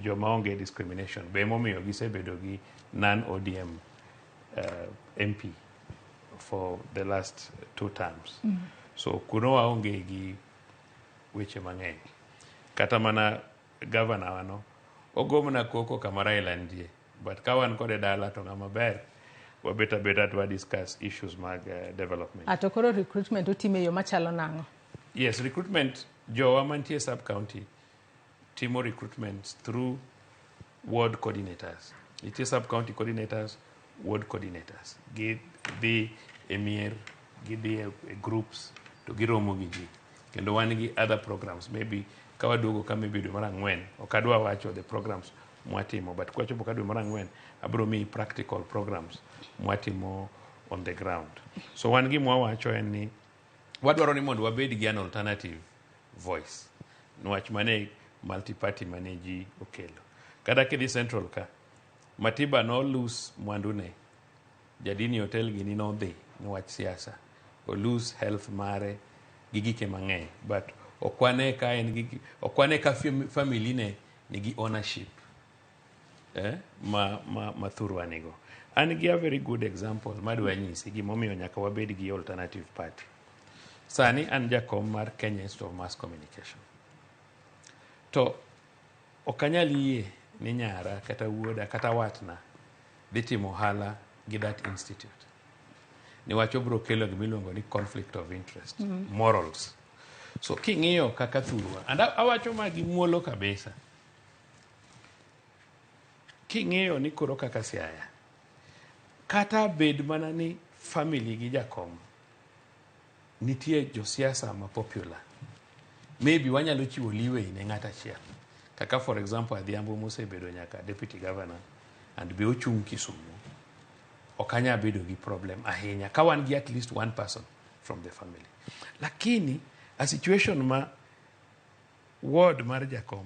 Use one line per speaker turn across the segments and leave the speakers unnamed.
Joma onge discrimination be emomiyo gisebedo gi non ODM MP for the last two terms. So kuno waonge gi weche mang'eny. Kata mana gavana wano ogo mana koko kama Raila nitie, but ka wan kode dala to ng'ama ber wabet abeta to wa discuss issues mag development.
Ato koro recruitment utime yo machalo nang'o?
Yes, recruitment, jowa mantie sub county timo recruitment through ward coordinators. Nitie sub county coordinators, ward coordinators. Gidhi e mier, gidhi e groups to giromo gi ji. Kendo wan gi other programs, maybe ka waduogo ka maybe dwe mar 4, ok adwa wacho the programs mwatimo, but kwachopo ka dwe mar 4 abiro miyi practical programs mwatimo on the ground. So wan gima wawacho en ni wadwaro ni mondo wabed gi an alternative voice niwach mane multi party mane ji okelo. Kata kidhi Central ka, Matiba no lose mwandune, Jadini Hotel gini nodhi niwach siasa, o lose health mare gi gike mang'eny, but ok wane ka en gi, ok wane ka family ne nigi ownership ma thurwa nigo. An gi a very good example madwa nyisi gimomiyo nyaka wabed gi alternative party. Sani an jakom mar Kenya Institute of Mass Communication. To ok anyal yie ni nyara kata wuoda kata watna dhi timo ohala gi that institute. Niwach obiro kelo gimiluongo ni conflict of interest, morals. So king'iyo kaka thurwa, and awacho ma gi muolo kabisa. King'iyo ni koro kaka Siaya, kata bed mana ni family gi jakom nitie josiasa ma popular, maybe wanyalo chiwo leeway ne ng'at achiel, kaka for example Adhiambo mosebedo nyaka deputy governor and be ochung' Kisumu, ok anya bedo gi problem ahinya ka wan gi at least one person from the family. Lakini a situation ma ward mar jakom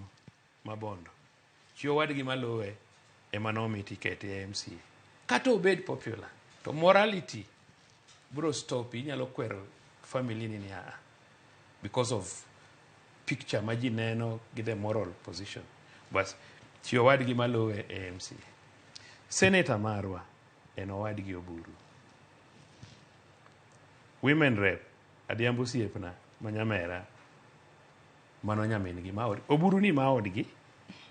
ma Bondo, chi owadgi maluwe ema nomi ticket e MCA, kata obed popular, to morality bro stop. Inyalo kwero family ni aa because of picture ma ji neno gi the moral position, but chi owadgi maluwe e MCA. Senator marwa en owadgi Oburu. Women rep Adhiambo osiepna ma nyamera, mano nyamin gi ma Oburu ni ma odgi.